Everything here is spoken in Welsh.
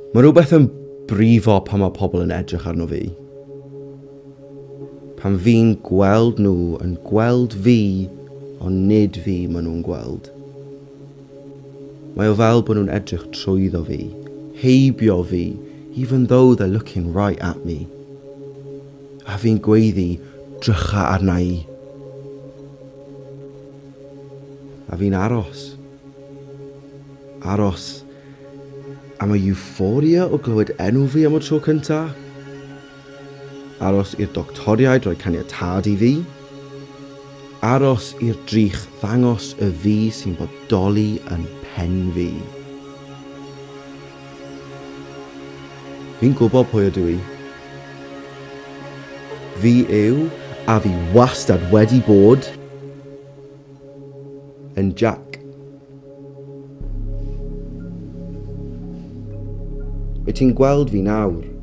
Mae rhywbeth yn brifo pan mae pobl yn edrych arno fi. Pan fi'n gweld nhw yn gweld fi, ond nid fi maen nhw'n gweld. Mae o fel bod nhw'n edrych trwyddo fi, heibio fi, even though they're looking right at me. A fi'n gweiddi, drycha arna i. A fi'n aros. Aros am y euphoria o glywed enw fi am y tro cynta. Aros i'r doctoriaid roi caniatâd i fi. Aros i'r drych ddangos y fi sy'n bodoli yn pen fi. Fi'n gwybod pwy ydw i. Fi yw, a fi wastad wedi bod, yn Jack. Wyt ti'n gweld fi nawr?